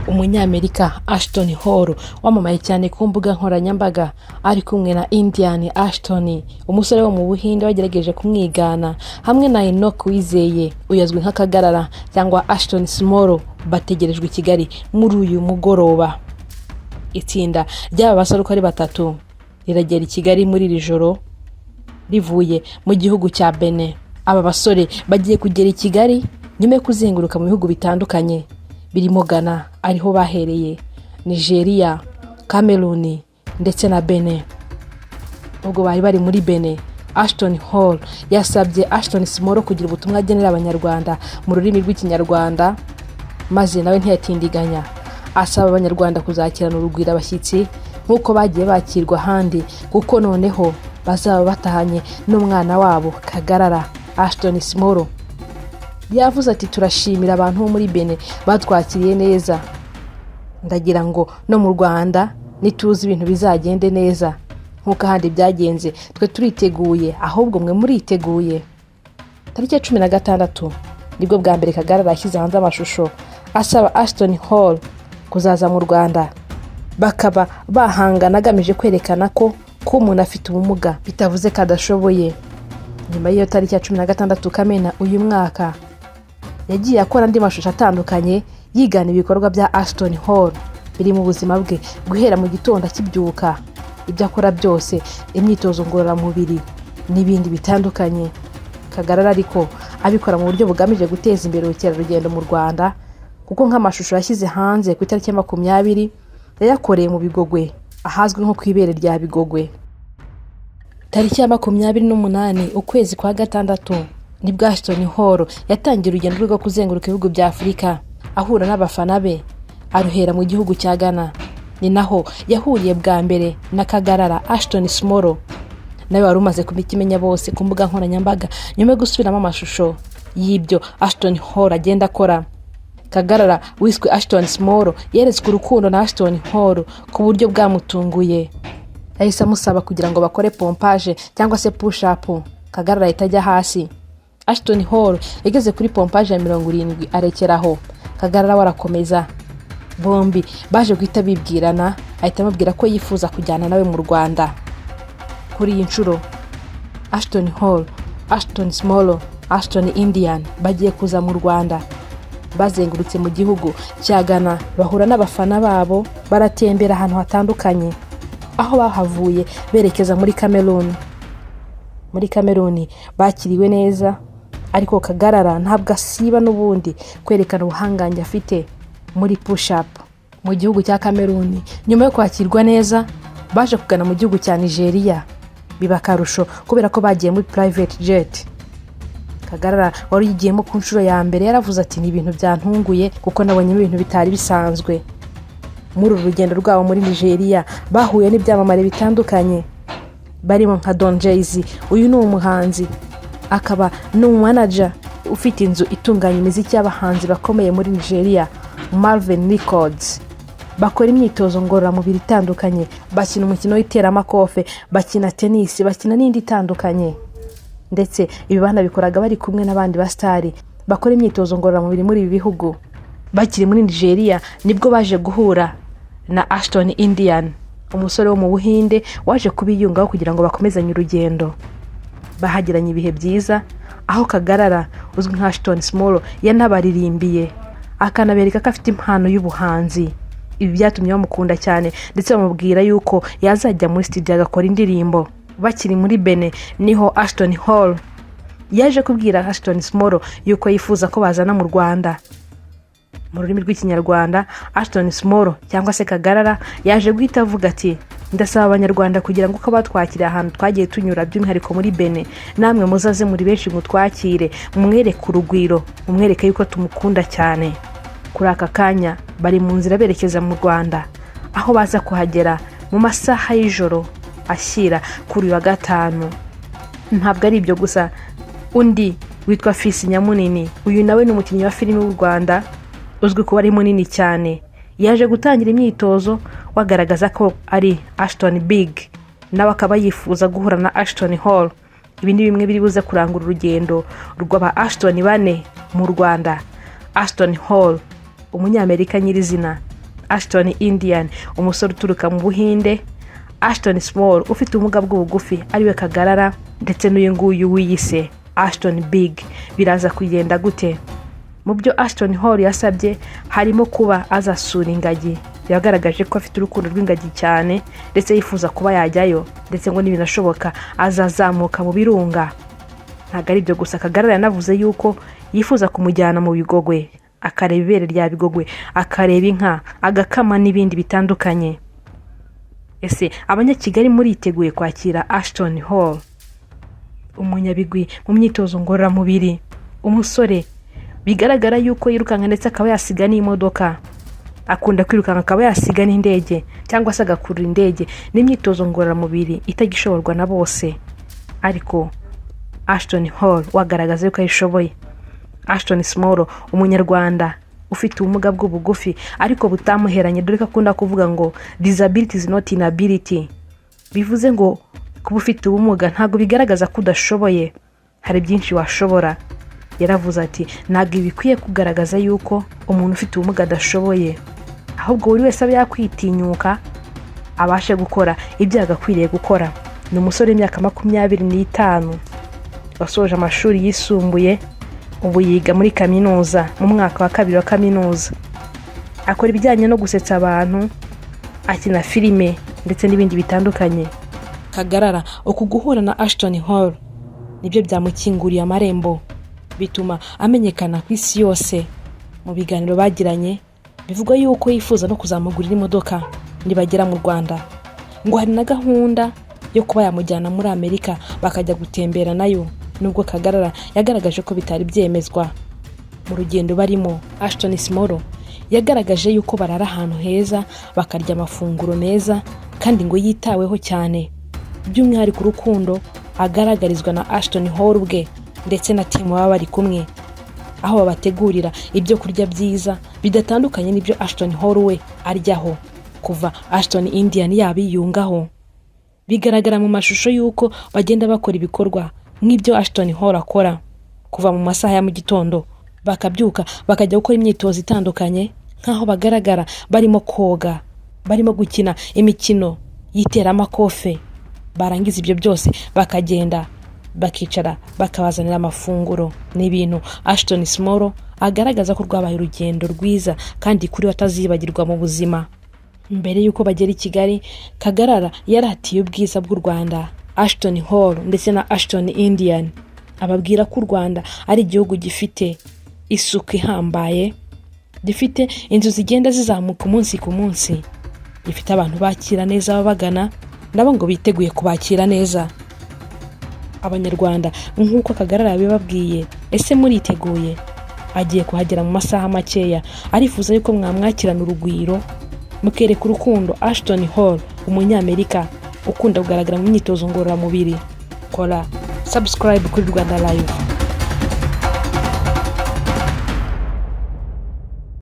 Umunyamerika Ashton Hall wamamaye cyane ku mbuga nkoranyambaga ari kumwe na Indian Ashton, umusore wo mu Buhinde wagerageje kumwigana, hamwe na Enoch Wizeye, uyu azwi nka Kagarara cyangwa Ashton Small, bategerejwe i Kigali muri uyu mugoroba. Itsinda ry'aba basore uko ari batatu riragera i Kigali muri iri joro rivuye mu gihugu cya Benin. Aba basore bagiye kugera i Kigali nyuma yo kuzenguruka mu bihugu bitandukanye birimo Ghana, ariho bahereye, Nigeria, Cameroon ndetse na Benin. Ubwo bari bari muri Benin, Ashton Hall yasabye Ashton Small kugira ubutumwa agenera Abanyarwanda mu rurimi rw'Ikinyarwanda, maze nawe ntiyatindiganya asaba Abanyarwanda kuzakirana urugwiro abashyitsi nk'uko bagiye bakirwa ahandi, kuko noneho bazaba batahanye n'umwana wabo Kagarara Ashton Small. Yavuze ati: "Turashimira abantu bo muri Benin batwakiriye neza. Ndagira ngo no mu Rwanda nituzi ibintu bizagende neza nk'uko ahandi byagenze. Twe turiteguye, ahubwo mwe muriteguye?" Tariki ya 16 nibwo bwa mbere Kagarara yashyize hanze amashusho asaba Ashton Hall kuzaza mu Rwanda bakaba bahangana, agamije kwerekana ko kuba umuntu afite ubumuga bitavuze ko adashoboye. Nyuma y'iyo tariki ya 16 Kamena uyu mwaka, yagiye akora andi mashusho atandukanye yigana ibikorwa bya Ashton Hall biri mu buzima bwe, guhera mu gitondo akibyuka, ibyo akora byose, imyitozo ngororamubiri n'ibindi bitandukanye. Kagarara ariko abikora mu buryo bugamije guteza imbere ubukerarugendo mu Rwanda, kuko nk'amashusho yashyize hanze ku itariki ya 20 yayakoreye mu Bigogwe, ahazwi nko ku ibere rya Bigogwe. Tariki ya 28 ukwezi kwa gatandatu nibwo Ashton Hall yatangiye urugendo rwe rwo kuzenguruka ibihugu bya Afurika ahura n'abafana be, aruhera mu gihugu cya Ghana. Ni naho yahuriye bwa mbere na Kagarara Ashton Small, nawe wari umaze kubikimenya bose ku mbuga nkoranyambaga nyuma yo gusubiramo amashusho y'ibyo Ashton Hall agenda akora. Kagarara wiswe Ashton Small yeretswe urukundo na Ashton Hall ku buryo bwamutunguye. Yahise amusaba kugira ngo bakore pompage cyangwa se push up. Kagarara ahita ajya hasi. Ashton Hall yageze kuri pompage ya 70 arekeraho, Kagarara we arakomeza. Bombi baje guhita bibwirana, ahita amubwira ko yifuza kujyana nawe mu Rwanda. Kuri iyi nshuro Ashton Hall, Ashton Small, Ashton Indian bagiye kuza mu Rwanda. Bazengurutse mu gihugu cya Ghana, bahura n'abafana babo, baratembera ahantu hatandukanye, aho bahavuye berekeza muri Cameroon. Muri Cameroon bakiriwe neza, ariko Kagarara ntabwo asiba n'ubundi kwerekana ubuhangange afite muri push up. Mu gihugu cya Cameroon, nyuma yo kwakirwa neza, baje kugana mu gihugu cya Nigeria, biba akarusho kubera ko bagiye muri private jet. Kagarara wari uyigiyemo ku nshuro ya mbere yaravuze ati: "Ni ibintu byantunguye kuko nabonyemo ibintu bitari bisanzwe." Muri uru rugendo rwabo muri Nigeria bahuye n'ibyamamare bitandukanye barimo nka Don Jay-Z. Uyu ni umuhanzi akaba n'umumanager ufite inzu itunganya imiziki y'abahanzi bakomeye muri Nigeria, Marvin Records. Bakora imyitozo ngororamubiri itandukanye, bakina umukino w'iteramakofe, bakina tenisi, bakina n'indi itandukanye. Ndetse ibi banabikoraga bari kumwe n'abandi basitari bakora imyitozo ngororamubiri muri ibi bihugu. Bakiri muri Nigeria nibwo baje guhura na Ashton Indian, umusore wo mu Buhinde waje kubiyungaho kugira ngo bakomezanye urugendo. Bahagiranye ibihe byiza, aho Kagarara uzwi nka Ashton Small yanabaririmbiye, akanabereka ko afite impano y'ubuhanzi. Ibi byatumye bamukunda cyane, ndetse bamubwira yuko yazajya muri studio agakora indirimbo. Bakiri muri Benin niho Ashton Hall yaje kubwira Ashton Small yuko yifuza ko bazana mu Rwanda. Mu rurimi rw'Ikinyarwanda, Ashton Small cyangwa se Kagarara yaje guhita avuga ati: "Ndasaba Abanyarwanda kugira ngo uko batwakiriye ahantu twagiye tunyura, by'umwihariko muri Benin, namwe muzaze muri benshi mutwakire, mumwereke urugwiro, mumwereke yuko tumukunda cyane." Kuri aka kanya bari mu nzira berekeza mu Rwanda, aho baza kuhagera mu masaha y'ijoro ashyira kuri uyu wa gatanu. Ntabwo ari ibyo gusa, undi witwa Fisi Nyamunini, uyu nawe ni umukinnyi wa filime w'u Rwanda uzwi kuba ari munini cyane, yaje gutangira imyitozo wagaragaza ko ari Ashton Big, nawe akaba yifuza guhura na Ashton Hall. Ibi ni bimwe biri buze kurangura urugendo rw'aba Ashton bane mu Rwanda: Ashton Hall, umunyamerika nyirizina. Ashton Indian, umusore uturuka mu Buhinde, Ashton Small ufite ubumuga bw'ubugufi ariwe Kagarara, ndetse n'uyu nguyu wiyise Ashton Big. Biraza kugenda gute? Mu byo Ashton Hall yasabye harimo kuba azasura ingagi. Yagaragaje ko afite urukundo rw'ingagi cyane, ndetse yifuza kuba yajyayo, ndetse ngo nibinashoboka azazamuka mu birunga. Ntabwo ari ibyo gusa, Kagarara yanavuze yuko yifuza kumujyana mu Bigogwe, akareba ibere rya Bigogwe, akareba inka, agakama n'ibindi bitandukanye. Ese Abanyakigali muriteguye kwakira Ashton Hall, umunyabigwi mu myitozo ngororamubiri, umusore bigaragara yuko yirukanka ndetse akaba yasiga n'imodoka, akunda kwirukanka akaba yasiga n'indege cyangwa se agakurura indege? N'imyitozo ngororamubiri itagishoborwa na bose, ariko Ashton Hall wagaragaza yuko ayishoboye. Ashton Small, Umunyarwanda ufite ubumuga bw'ubugufi ariko butamuheranye, dore ko akunda kuvuga ngo "Disability is not inability", bivuze ngo kuba ufite ubumuga ntabwo bigaragaza ko udashoboye, hari byinshi washobora. Yaravuze ati ntabwo ibi bikwiye kugaragaza yuko umuntu ufite ubumuga adashoboye, ahubwo buri wese abe yakwitinyuka abashe gukora ibyo yagakwiriye gukora. Ni umusore w'imyaka 25 wasoje amashuri yisumbuye, ubu yiga muri kaminuza mu mwaka wa kabiri wa kaminuza. Akora ibijyanye no gusetsa abantu, akina filime ndetse n'ibindi bitandukanye. Kagarara uku guhura na Ashton Hall nibyo byamukinguriye amarembo, bituma amenyekana ku isi yose. Mu biganiro bagiranye bivugwa yuko yifuza no kuzamugurira imodoka nibagera mu Rwanda. Ngo hari na gahunda yo kuba yamujyana muri Amerika bakajya gutembera nayo, nubwo Kagarara yagaragaje ko bitari byemezwa. Mu rugendo barimo, Ashton Small yagaragaje yuko barara ahantu heza, bakarya amafunguro meza kandi ngo yitaweho cyane, by'umwihariko urukundo agaragarizwa na Ashton Hall ubwe ndetse na team baba bari kumwe, aho babategurira ibyo kurya byiza bidatandukanye n'ibyo Ashton Hall we aryaho. Kuva Ashton Indian yabiyungaho, bigaragara mu mashusho y'uko bagenda bakora ibikorwa nk'ibyo Ashton Hall akora, kuva mu masaha ya mu gitondo bakabyuka bakajya gukora imyitozo itandukanye, nk'aho bagaragara barimo koga, barimo gukina imikino y'iteramakofe. Barangiza ibyo byose bakagenda bakicara bakabazanira amafunguro. Ni ibintu Ashton Small agaragaza ko rwabaye urugendo rwiza kandi kuri we atazibagirwa mu buzima. Mbere y'uko bagera i Kigali, Kagarara yaratiye ubwiza bw'u Rwanda Ashton Hall ndetse na Ashton Indian, ababwira ko u Rwanda ari igihugu gifite isuku ihambaye, gifite inzu zigenda zizamuka umunsi ku munsi, gifite abantu bakira neza ababagana, nabo ngo biteguye kubakira neza. Abanyarwanda, nk'uko Kagarara yabibabwiye, ese muriteguye? Agiye kuhagera mu masaha makeya, arifuza yuko mwamwakirana urugwiro, mukereka urukundo Ashton Hall, Umunyamerika ukunda kugaragara mu myitozo ngororamubiri. Kora subscribe kuri Rwanda Live.